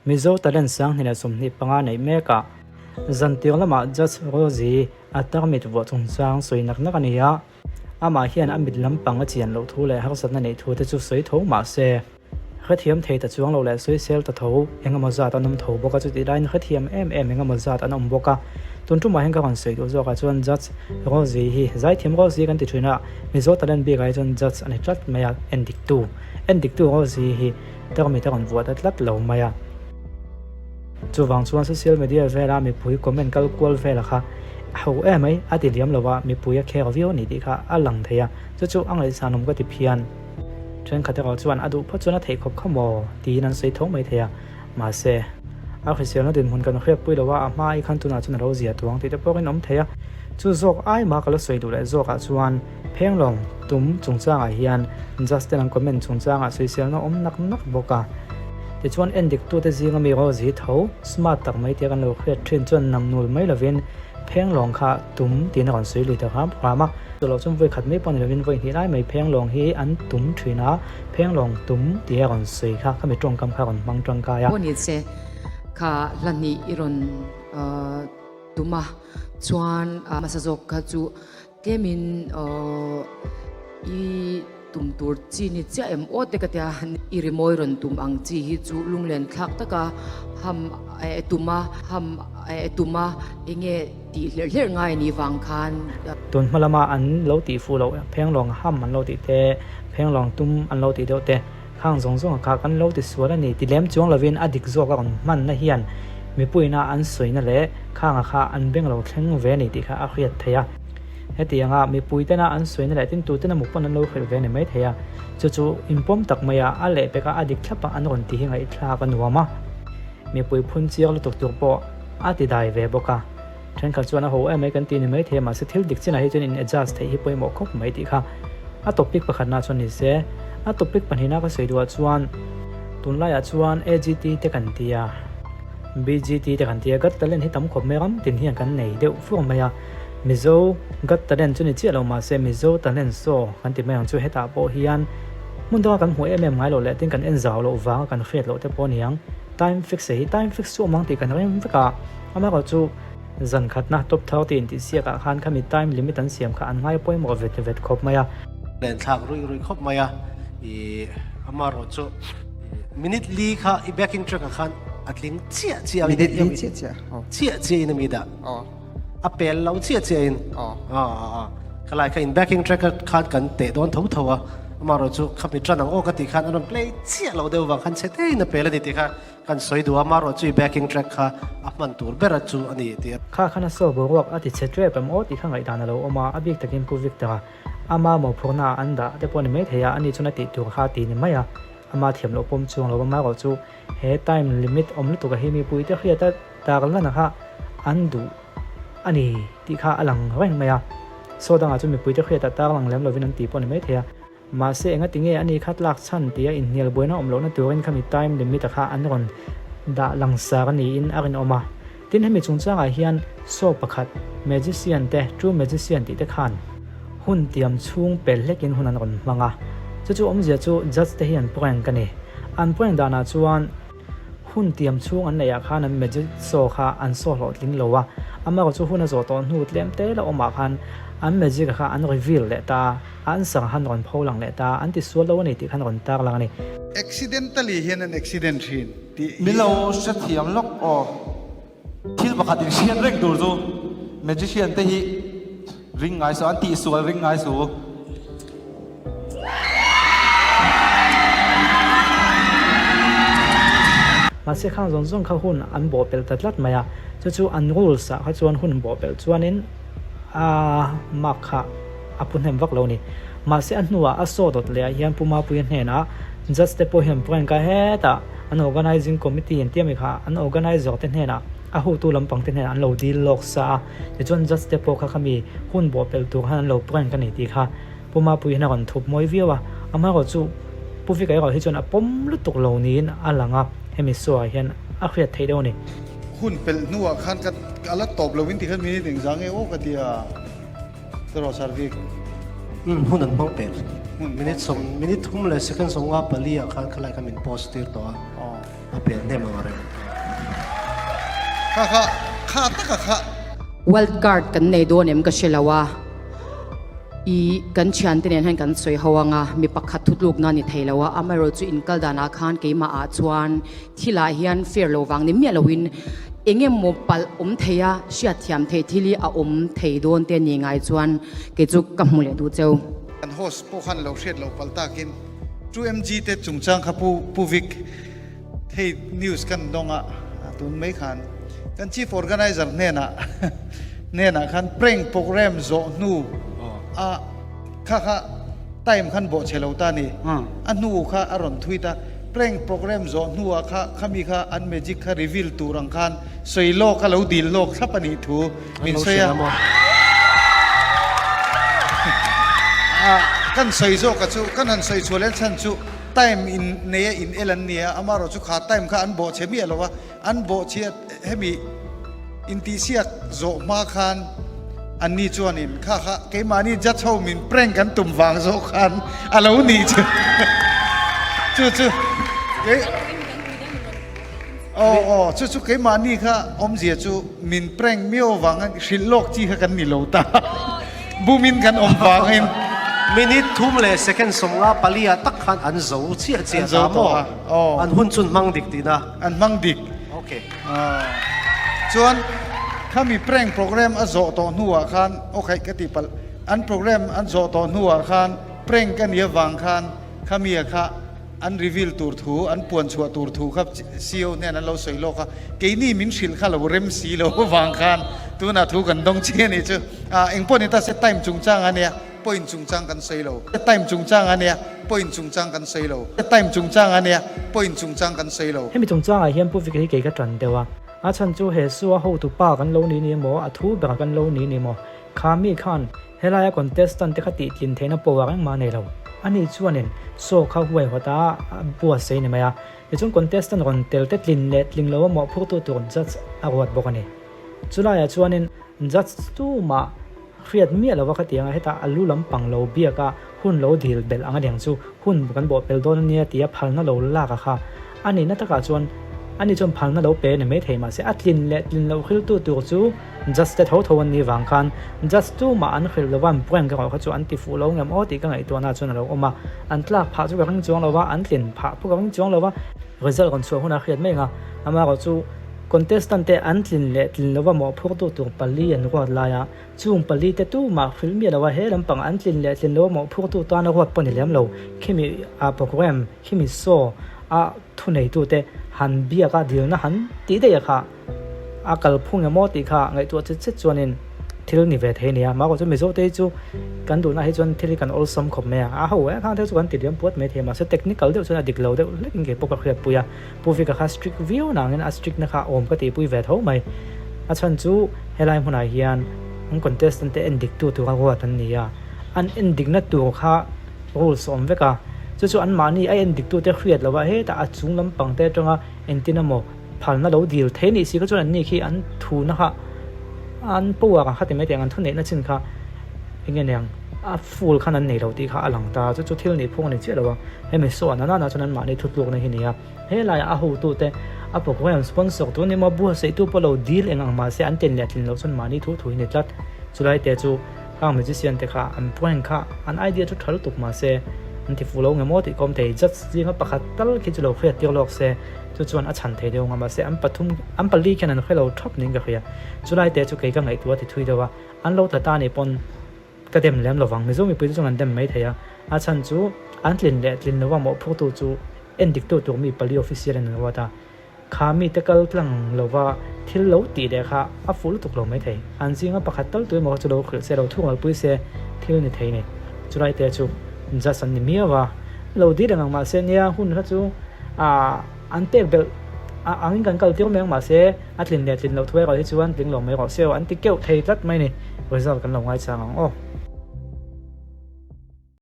Mizo Talent 2025 neih mekah zantir lamah Judge Rosie a tarmit vuah chungchang sawi nak nak a ni a, amah hian a mit lampang a chian loh thu leh harsatna neih thu te chu sawi tho mah se, hrethiam thei ta chuang lo leh sawisel ta tho eng emaw zat an awm tho bawk a, chutih laiin hrethiam em em eng emaw zat an awm bawk a. Tun tumah hian ka rawn sawi duh zawkah chuan Judge Rosie hi zaithiam Rosie kan ti thin a, Mizo talent bikah hi chuan Judge a ni tlat mai a, endiktu endiktu Rosie hi tarmit a rawn vuah ta tlat lo mai a. Chuvang chuan social media vela mipui comment kal kual vela kha ho em mai a ti liam lo a, mipui a khek viau a ni tih kha a lang thei a, chu chu a ngaihsanawm ka ti phian. Thenkhat erawh chuan a duh phawt chuan a theih khawp kha maw tiin an sawi tho mai thei a, mahse a hriselna dinhmun kan hriatpui lo a, a hma i khan tunah chuan a lo zia tuang tih te pawhin awm thei a. Chu zawk ai mah ka la sawi duh leh zawkah chuan Phenglawng tum chungchangah hian Justin an comment chungchangah sawiselna awm nak nak bawk a. Tichuan endiktute zinga mi Rosie tho smart tak mai tia kan lo hriat thin chuan namnul mai lovin Phenglawng kha tum tiin a rawn sawi lui ta hram hram a. Chulawh chuan vawi khat mai pawh ni lovin vawi hnih lai mai Phenglawng hi an tum thin a, Phenglawng tum tia a rawn sawi kha khami tawngkam kha a rawn hmang tangkai a. Pawh ni che kha hla hnih i rawn tum a chuan hmasa zawk kha chu Tlemin i tum tur chi ni chiah em aw te ka tia, i rimawi rawn tum ang chi hi chu lunglen thlak taka ham tum a, ham tum a, enge tih hlerh hlerh ngai a nih vang khan. Tun hma lama an lo tih fuh loh phenglawng ham an lo tih te, phenglawng tum an lo tih deuh te, khang zawng zawng a kha kan lo ti sual a ni ti lem chuang lovin a dik zawk a rawn hmanna hian mipuiina an sawina leh khanga kha an beng lo thleng ve a ni tih kha a hriat theih a. Hetianga mipui tena an sawina leh tin tuten a muk pawn an lo hrilh ve a ni maithei a, chu chu inpawm tak maia a lehpek a a dik thlap a an rawn ti hi ngaihthlak a nuam a, mipui phun chiang lutuk tur pawh a ti dai ve bawk a. Thenkhat chuan a ho em mai kan ti ni maithei a, mahse thil dik chinah hi chuan in adjust theih hi pawimawh khawp mai tih kha a topic pakhatna chuan ni se. A topic pahnihna ka sawi duhah chuan tunlaiah chuan AGT te kan ti a, BGT te kan ti a, Got Talent hi tam khawp mai ram tin hian kan nei deuh fur mai a. Mizo Got Talent chu ni chiah lo mahse Mizo Talent Show kan ti mai ang chu hetah pawh hian hmun danga kan hmuh em em ngai loh leh tin kan en zau loh vanga kan hriat loh te pawh a ni ang. Time fix hi time fix chu awm ang tih kan rem vek a, amaherawh chu zan khatna top 30 intih siakah khan khami time limit an siam kha an ngai pawimawh vet vet khawp mai a. Len thlak ruih ruih khawp mai a, ih amaherawh chu minute li kha i backing track ah khan a tling chiah chiah a, Minute li chiah chiah, aw. Chiah chiah in a mi dah. Aw. A pel lo chiah chiah in ka lai kha in backing track a khan kan teh dawn tho tho a, amaherawh chu khami tan ang aw ka tih khan a rawn play chiah lo deuh vang khan chhe teiin a pel a ni tih kha kan sawi duh a, amaherawh chu i backing track kha a hman tur ber a chu a ni tih a. Kha khan a saw boruak a ti chhe tep em aw tih kha ngaihdan a lo awm a, a bik takin Pu Victor-a ama mawhphurhna ah an dah te pawh a ni maithei a, ani chuan a tih tur kha a ti ni mai a, ama thiam loh pawm chuang lo amaherawh chu he time limit awm lutuk a hi mipuite hriat a Tarlana kha an duh a ni tih kha a lang reng mai a, saw dangah chu mipuite hriatah tarlang lem lovin an tih pawh a ni maithei a, mahse engati nge ani kha tlak chhan tia inhnial buaina awm lohna turin khami time limit-a kha an rawn dah langsar a niin a rinawm a. Tin, hemi chungchangah hian saw pakhat magician te, true magician tih te khan hun tiam chhung pel hlekin hun an rawn hmang a, chu chu awmzia chu judge te hi an prank a ni. An prank danah chuan. Hun tiam chhung an neih ah khan an magic show kha an saw hlawhtling lo a, amaherawh chu hun a zawh tawh hnu tlem te la awm ah khan an magic kha an reveal leh ta a, an sang khan rawn pho lang leh ta a, an ti sual lo a ni tih khan rawn tar lang a ni. Accidentally hian an accident thin tih hi. Min lo hrethiam lawk aw. Thil pakhat in hriat reng tur chu magician te hi ring ngai su, an tihsual ring ngai su. Mahse khang zawng zawng kha hun an bawhpelh ta tlat mai a, chu chu an rules ah kha chuan hun bawhpelh chuanin a mark kha a pu hnem vak lo a ni. Mahse a hnuah a saw dawt leh ah hian Pu Mapuia hnenah judge te pawh hian prank a hetah An organising committee an tih ami kha an organiser te hnenah a hotu lampang te hnenah an lo deal lawk sa a, tichuan judge te pawh kha khami hun bawhpelh tur khan an lo prank a ni tih kha Pu Mapui hian a rawn thup mawi viau a, amaherawh chu Pu Vika erawh hi chuan a pawm lutuk lo niin a lang a, hemi saw ah hian a hriat theih deuh a ni. Hun pelh hnuah khan ka a la tawp lo in ti khan minute engzah nge aw ka ti a. Tiraw Sarvik? Umm hun an hmang pek. Minute sawm minute thum leh second 54 ah khan khalai kha min post tir tawh a, a pel hnem ang reng. Kha kha kha taka kha. Wild card kan nei dawn em ka hre lo a, i kan thiante nen hian kan sawi ho anga mi pakhat thutlukna ni thei lo a, amaherawhchu inkal danah khan keimah ah chuan thilah hian fair lo vang ni miah loin eng emaw palh awm thei a, hriatthiam theih thil hi a awm thei dawn te ni ngai chuan kei chu ka hmu leh duh cheu. Kan host pawh khan lo hriat loh palh takin 2MG te chungchang kha Pu Pu Vic hei news kan dawng a, tun mai khan kan chief organizer hnenah hnenah khan prank program zawh hnu a kha kha time khan bawh chhe lo ta ni, a hnu kha a rawn thui ta, prank program zawh hnuah kha khami kha an magic kha reveal tur ang khan sawi lawk a lo dil lawk thlap a nih thu min sawi a. Kan sawi zawk a chu kan han sawi chhuah leh chhan chu time in nei a in el an nia amarawh chu kha time kha an bawh chhe miah lo a an bawh chhiat hemi intihsiak zawh hma khan anni chuanin kha kha keimahni judge ho min prank an tum vang zawk khan a lo nih chu chu chu kei Aw aw chu chu keimahni kha awmzia chu min prank miau vangin hrilh lawk chi kha kan ni lo ta bumin kan awm vangin. Minute thum leh second 54 ah tak khan an zo chiah chiah ta maw? An hun chun hmang dik tihna. An hmang dik. Okay. Chuan khami prank program a zawh tawh hnuah khan aw khaih ka tih palh an program an zawh tawh hnuah khan prank a nih avang khan khamia kha An reveal tur thu, an puan chhuah tur thu kha CEO hnen an lo sawi lawk a, keini min hrilh kha lo rem si lo vang khan tunah thu kan dawng chiah a nih chu. Ah, engpawh ni ta se time chungchang a nia, point chungchang kan sawi lo. Time chungchang a nia, point chungchang kan sawi lo. Time chungchang a nia, point chungchang kan sawi lo. Hemi chungchangah hian Pu Vika hi kei ka tan deuh a, a chhan chu he Sua hotu pa kan lo ni ni emaw, a thu ber kan lo ni ni maw, kha mi khan Helaia contestant te kha tihtlin theihna power engmah a nei lo. Ani chuanin show kha huaihawt a buatsaih a ni mai a. Tichuan contestant rawn tel te tlin leh tling lo a mawhphurtu tur judge a ruat bawk a ni. Chulaiah chuanin judge tumah hriat miah lova khatianga hetah a lu lampang lo biak a hun lo dil belh ang a niang chu hun kan bawh pel dawn a nia tia phalna lo lak a kha a nihna takah chuan ani chuan phalna lo pe a ni maithei mahse a tlin leh tlin loh hriltu tur chu Judge te tho tho an nih vang khan Judge tumah an hrilh lova an prank erawh kha chu an ti fuh lo ngem aw tih ka ngaihtuahna chuan a lo awm a, an tlak phah chu ka ring chuang lo va, an tlin phah pawh ka ring chuang lo va, result rawn chhuah hunah hriat mai ang a, amaherawh chu contestant te an tlin leh tlin lova mawhphurtu tur pali an ruat lai a, chung pali te tumah hrilh miah lo a, he lampang an tlin leh tlin lova mawhphurtu tan a ruat pawh ni lem lo, khimi a program, khimi show a thuneitute han biak a dilna han tih daih a kha. A kalphung emaw tih kha ngaihtuah chet chet chuanin thil ni ve thei a ni a, mahse chu Mizo te hi chu kan duhna hi chuan thil hi kan awlsam khawp mai a, a ho eh khang te chu kan ti liam puat mai thei a, mahse technical deuh chuan a dik lo deuh hlek in kei pawh ka hriatpui a, Pu Vika kha strict viau nangin a strict na kha awm ka tihpui ve tho mai, a chhan chu helai hmunah hian an contestant te en dik tu tura ruat an ni a, an en dikna tur kha rules a awm vek a, chu chu anmahni a en dik tu te hriat lova hetah a chung lampang te atanga entin emaw Phalna lo dil thei nih si kha chuan anni khi an thuna kha an power ang kha ti mai teh ang an thuneihna chin kha eng nge niang a full khan an nei lo tih kha a lang ta chu chu thil nih phung a ni chiah lo a hemi saw an anana chuan anmahni thutlukna hi ni a helaiah a hotute a program sponsor tu ni maw buatsaihtu pawh lo dil eng ang mahse an tin leh tlin loh chuan mahni thu thu hi ni tlat chulai te chu Khang magician te kha an prank kha an idea chu tha lutuk mahse an ti fuh lo nge maw tih ka awm thei judge zinga pakhat tal khi chu lo hriat tir lawk se chu chuan a chhan thei deuh ang a mahse an pathum an pali khian an hre lo thap niin ka hria chulai te chu kei ka ngaihtuah ti thui deuh a an lo tla ta nih pawn ka dem lem lovang Mizo mipui te chuan an dem mai thei a a chhan chu an tlin leh tlin lova mawhphurtu chu endik tu tur mi pali official in an ruat a. Kha mite kal tlang lova thil lo tih leh kha a fuh lutuk lo maithei. An zinga pakhat tal tu emaw kha chu lo hrilh se, lo thungalpui se thil ni thei ni. Chulai te chu just an ni miau a, lo dil eng ang mahse nia hun kha chu ah an pek belh a angin kan kal tir mai ang mahse a tlin leh tlin loh thu erawh hi chuan tling lo mai rawh se aw an ti keuh thei tlat mai ni. Result kan lo ngaichang ang aw.